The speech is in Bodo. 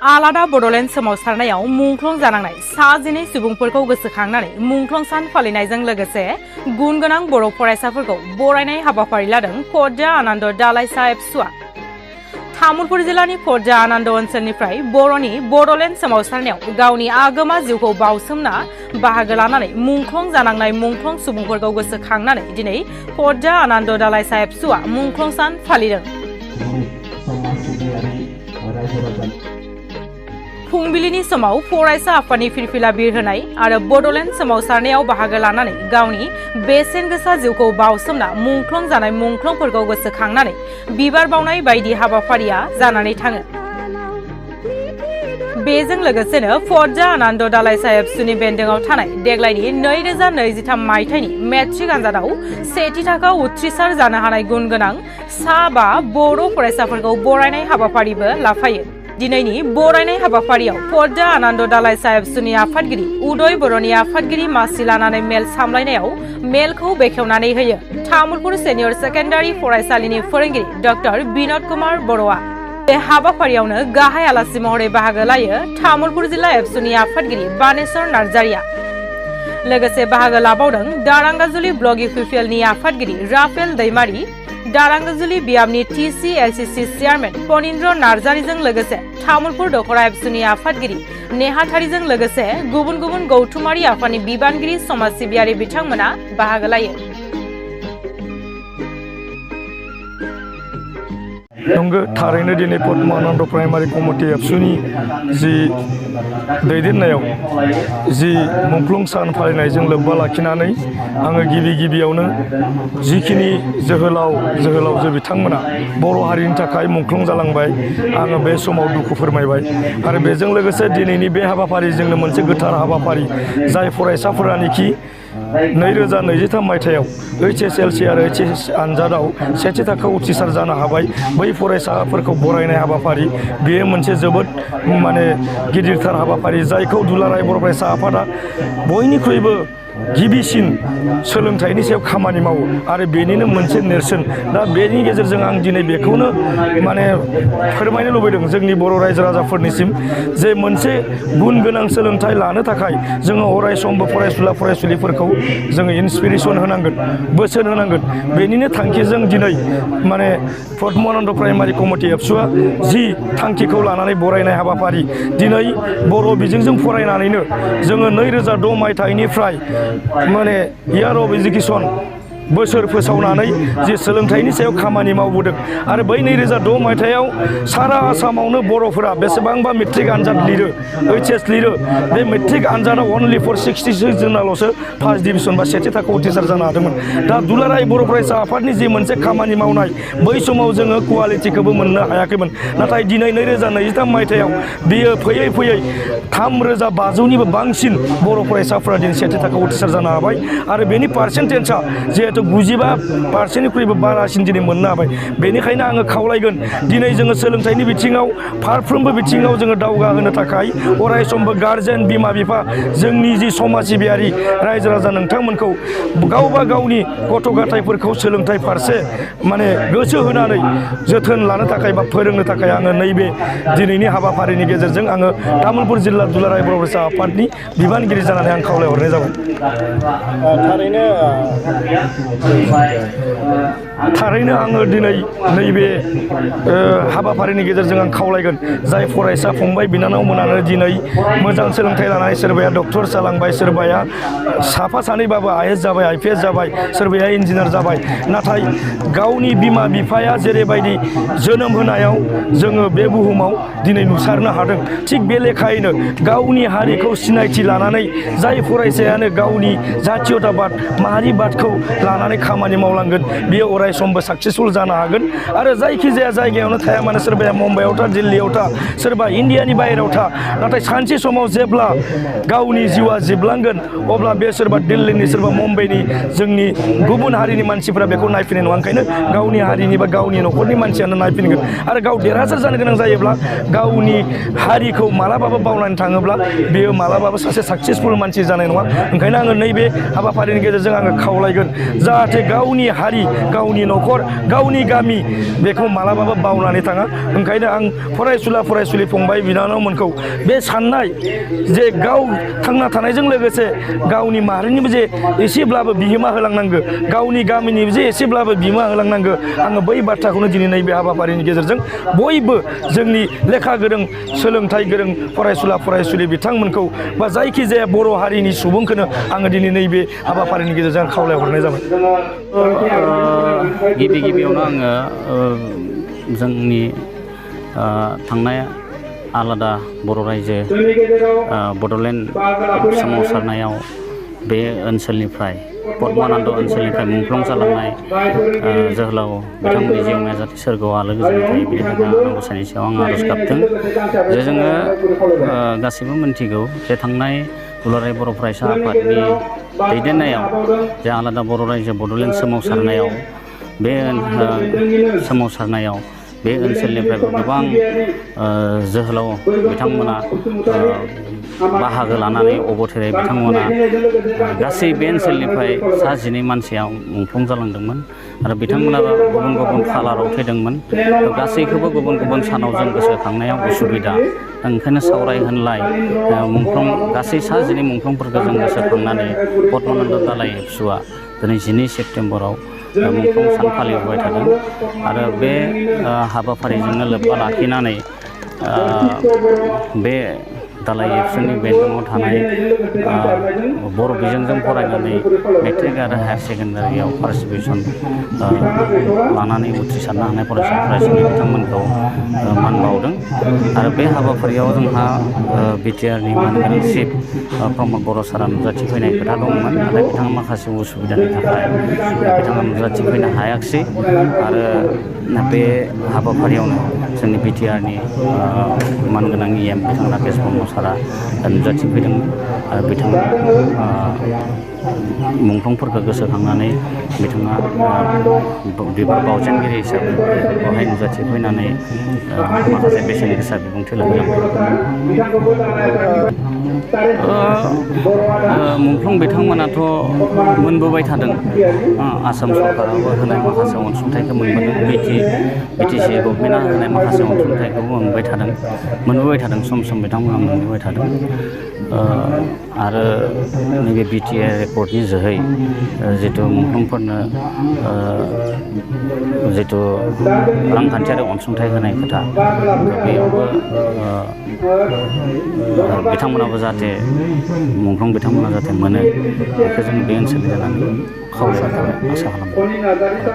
आलादा बड'लेण्ड सोमावसारनायाव मुंख्लं जानांनाय सा 12 सुबुंफोरखौ गोसोखांनानै मुंख्लं सान फालिनायजों लोगोसे गुन गोनां बर' फरायसाफोरखौ बरायनाय हाबाफारि लादों फर्जा आनन्द दालाइसा एबसुआ। तामुलपुर जिल्लानि फर्जा आनन्द ओनसोलनिफ्राय बर'नि बड'लेण्ड सोमावसारनायाव गावनि आगोमा जिउखौ बावसोमना बाहागो लानानै मुंख्लं जानांनाय मुंख्लं सुबुंफोरखौ गोसोखांनानै दिनै फर्जा आनन्द दालाइसा एबसुआ मुंख्लं सान फालिदों। फुंबिलिनि समाव फरायसा आफादनि फिरफिला बिरहोनाय आरो बड'लेण्ड सोमावसारनायाव बाहागो लानानै गावनि बेसेन गोसा जिउखौ बावसोमना मुंख्लं जानाय मुंख्लंफोरखौ गोसोखांनानै बिबार बावनाय बायदि हाबाफारिया जानानै थाङो। बेजों लोगोसेनो फर्जा आनन्द दालाइसा एबसुनि बेन्दोंआव थानाय देग्लायनि 2023 मायथाइनि मेट्रिक आनजादाव सेथि थाखोआव उथ्रिसार जानो हानाय गुन गोनां सा 5 बर' फरायसाफोरखौ बरायनाय हाबाफारिबो लाफायो। दिनैनि बरायनाय हाबाफारियाव फर्जा आनन्द दालाइसा एबसुनि आफादगिरि उदय बर'नि आफादगिरि मासि लानानै मेल सामलायनायाव मेलखौ बेखेवनानै होयो तामुलपुर सेनियर सेकेन्डारि फरायसालिनि फोरोंगिरि डक्टर बिनोद कुमार बर'आ। बे हाबाफारियावनो गाहाय आलासि महरै बाहागो लायो तामुलपुर जिल्ला एबसुनि आफादगिरि बानेश्वर नार्जारिया। लोगोसे बाहागो लाबावदों दारांगाजुलि ब्लक इउपिपिएलनि आफादगिरि राफेल दैमारी, दारांगाजुलि बियाबनि TCLCC चेयारमेन पनिन्द्र नार्जारिजों लोगोसे तामुलपुर दखरा एबसुनि आफादगिरि नेहाथारिजों लोगोसे गुबुन गुबुन गौथुमारि आफादनि बिबानगिरि समाज सिबियारि बिथांमोना बाहागो लायो। नंगौ थारैनो दिनै पद्मानन्द प्राइमारि कमिटि एबसुनि जि दैदेननायाव जि मुंख्लं सान फालिनायजों लोब्बा लाखिनानै आङो गिबियावनो जिखिनि जोहोलावजो बिथांमोना बर' हारिनि थाखाय मुंख्लं जालांबाय आङो बे समाव दुखु फोरमायबाय। आरो बेजों लोगोसे दिनैनि बे हाबाफारिजोंनो मोनसे गोथार हाबाफारि जाय फरायसाफोरानोखि 2023 मायथाइयाव HSLC आरो HS आनजादाव सेथि थाखोआव उथ्रिसार जानो हाबाय बै फरायसाफोरखौ बरायनाय हाबाफारि बेयो मोनसे जोबोद गिदिरथार हाबाफारि जायखौ दुलाराय बर' फरायसा आफादा बयनिख्रुइबो गिबिसिन सोलोंथाइनि सायाव खामानि मावो आरो बेनिनो मोनसे नेरसोन। दा बेनि गेजेरजों आं दिनै बेखौनो फोरमायनो लुबैदों जोंनि बर' रायजो राजाफोरनिसिम जे मोनसे गुन गोनां सोलोंथाइ लानो थाखाय जोङो अराय समबो फरायसुलिफोरखौ जोङो इन्सपिरेसन होनांगोन, बोसोन होनांगोन। बेनिनो थांखिजों दिनै पद्मानन्द प्राइमारि कमिटि एबसुआ जि थांखिखौ लानानै बरायनाय हाबाफारि दिनै बर' बिजोंजों फरायनानैनो जोङो 2006 मायथाइनिफ्राय इयार अफ एजुकेसन बोसोर फोसावनानै जि सोलोंथाइनि सायाव खामानि मावबोदों आरो बै 2006 मायथाइयाव सारा आसामावनो बर'फोरा बेसेबांबा मेट्रिक आनजाद लिरो HS लिरो बे matric आनजादाव only four 66 जोनाल'सो first division बा सेथि थाखोआव उथ्रिसार जानो हादोंमोन। दा दुलाराय बर' फरायसा आफादनि जि मोनसे खामानि मावनाय बै समाव जोङो कुवालिटिखौबो मोननो हायाखैमोन। नाथाय दिनै 2023 मायथाइयाव बियो फैयै 3500निबो बांसिन बर' फरायसाफोरा दिनै सेथि थाखोआव उथ्रिसार जानो हाबाय आरो बेनि पार्सेन्टेजआ जिहेतु 95%निख्रुइबो बारासिन दिनै मोननो हाबाय। बेनिखायनो आङो खावलायगोन दिनै जोङो सोलोंथाइनि बिथिङाव फारफ्रोमबो बिथिङाव जोङो दावगाहोनो थाखाय अराय समबो गारजेन बिमा बिफा जोंनि जि समाज सिबियारि रायजो राजा नोंथांमोनखौ गावबा गावनि गथ' गथायफोरखौ सोलोंथाइ फारसे गोसो होनानै जोथोन लानो थाखाय बा फोरोंनो थाखाय आङो नैबे दिनैनि हाबाफारिनि गेजेरजों आङो तामुलपुर जिल्ला दुलाराय बर' फरायसा आफादनि बिबानगिरि जानानै आं खावलायहरनाय जाबाय। थारैनो आङो दिनै नैबे हाबाफारिनि गेजेरजों आं खावलायगोन जाय फरायसा फंबाय बिनानावमोनानो दिनै मोजां सोलोंथाइ लानानै सोरबाया डक्टर जालांबाय, सोरबाया साफा सानैबाबो IAS जाबाय, IPS जाबाय, सोरबाया इन्जिनियार जाबाय। नाथाय गावनि बिमा बिफाया जेरैबायदि जोनोम होनायाव जोङो बे बुहुमाव दिनै नुसारनो हादों थिग बे लेखायैनो गावनि हारिखौ सिनायथि लानानै जाय फरायसायानो गावनि जातीयताबाद माहारिबादखौ लानानै खामानि मावलांगोन बियो अराय समबो साक्सेसफुल जानो हागोन। आरो जायखिजाया जायगायावनो थाया मानो सोरबाया मुम्बाइआव था, दिल्लीयाव था, सोरबा इन्डियानि बाहेरायाव था, नाथाय सानसे समाव जेब्ला गावनि जिउआ जोबलांगोन अब्ला बे सोरबा दिल्लीनि सोरबा मुम्बाइनि जोंनि गुबुन हारिनि मानसिफोरा बेखौ नायफिननाय नङा। ओंखायनो गावनि हारिनि बा गावनि न'खरनि मानसियानो नायफिनगोन आरो गाव देरहासार जानो गोनां जायोब्ला गावनि हारिखौ मालाबाबो बावनानै थाङोब्ला बेयो मालाबाबो सासे साक्सेसफुल मानसि जानाय नङा। ओंखायनो आङो नैबे हाबाफारिनि गेजेरजों आङो खावलायगोन जाहाथे गावनि हारि गावनि न'खर गावनि गामि बेखौ मालाबाबो बावनानै थाङा। ओंखायनो आं फरायसुलि फंबाय बिनानावमोनखौ बे साननाय जे गाव थांना थानायजों लोगोसे गावनि माहारिनिबो जे एसेब्लाबो बिहोमा होलांनांगौ, गावनि गामिनिबो जे एसेब्लाबो बिहोमा होलांनांगौ, आङो बै बाथ्राखौनो दिनै नैबे हाबाफारिनि गेजेरजों बयबो जोंनि लेखा गोरों सोलोंथाइ गोरों फरायसुलि बिथांमोनखौ बा जायखिजाया बर' हारिनि सुबुंखौनो आङो दिनै नैबे हाबाफारिनि गेजेरजों खावलायहरनाय जाबाय। गिबियावनो आङो जोंनि थांनाय आलादा बर' रायजो बड'लेण्ड सोमावसारनायाव बे ओनसोलनिफ्राय पद्मानन्द ओनसोलनिफ्राय मुंख्लं जालांनाय जोहोलाव बिथांमोननि जिउमाया जाहाथे सोरगोआव आलो गोजोनै थायो बेनि थाखाय आनान गसाइनि सायाव आं आर'ज गाबदों जे जोङो गासैबो मिन्थिगौ जे थांनाय दुलाराय बर' फरायसा आफादनि दैदेननायाव जे आलादा बर' रायजो बड'लेण्ड सोमावसारनायाव बे ओनसोलनिफ्रायबो गोबां जोहोलाव बिथांमोना बाहागो लानानै अबथारै बिथांमोना गासै बे ओनसोलनिफ्राय सा 12 मानसिया मुंख्लं जालांदोंमोन आरो बिथांमोना गुबुन गुबुन खालाराव थैदोंमोन। गासैखौबो गुबुन गुबुन सानाव जों गोसोखांनायाव उसुबिदा, ओंखायनो सावराय होनलाय मुंख्लं गासै सा 12 मुंख्लंफोरखौ जों गोसोखांनानै पद्मानन्द दालाइ एबसुआ दिनै 12 सेप्तेम्बराव मुंख्लं सान फालिबोबाय थादों आरो बे हाबाफारिजोंनो लोब्बा लाखिनानै बे दालाइ एबसुनि बेंखनाव थानाय बर' बिजोंजों फरायनानै मेट्रिक आरो हायार सेकेन्डारियाव फार्स्ट डिभिजन लानानै उथ्रिसारनो हानाय फरायसा फरायसुलि बिथांमोनखौ मान बावदों आरो बे हाबाफारियाव जोंहा बिटिआरनि मानगोनां चिफ प्रमद बर' सारा नुजाथिफैनाय खोथा दंमोन, नाथाय बिथाङा माखासे उसुबिदानि थाखाय बिथाङा नुजाथिफैनो हायाखिसै आरो बे हाबाफारियावनो जोंनि बिटिआरनि मानगोनां EM बिथां राकेश ब्रह्म सारा नुजाथिफैदोंमोन आरो बिथाङा मुंख्लंफोरखौ गोसोखांनानै बिथाङा बिबार बावजेनगिरि हिसाबै बेवहाय नुजाथिफैनानै माखासे बेसेन गोसा बिबुंथि होलांदों। मुंख्लं बिथांमोनाथ' मोनबोबाय थादों, आसाम सरकाराबो होनाय माखासे अनसुंथाइखौ मोनबोदों, BTC गभर्नमेन्टआ होनाय माखासे अनसुंथाइखौबो मोनबोबाय थादों सम सम बिथांमोना मोनबोबाय थादों आरो नैबे BTR रेकर्डनि जोहै जिथु मुंख्लंफोरनो जिथु रांखान्थियारि अनसुंथाइ होनाय खोथा बेयावबो बिथांमोनाबो जाहाथे मुंख्लं बिथांमोना जाहाथे मोनो बेखौ जों बे ओनसोलनि जानानै खावलायनाय थाबाय, आसा खालामबाय।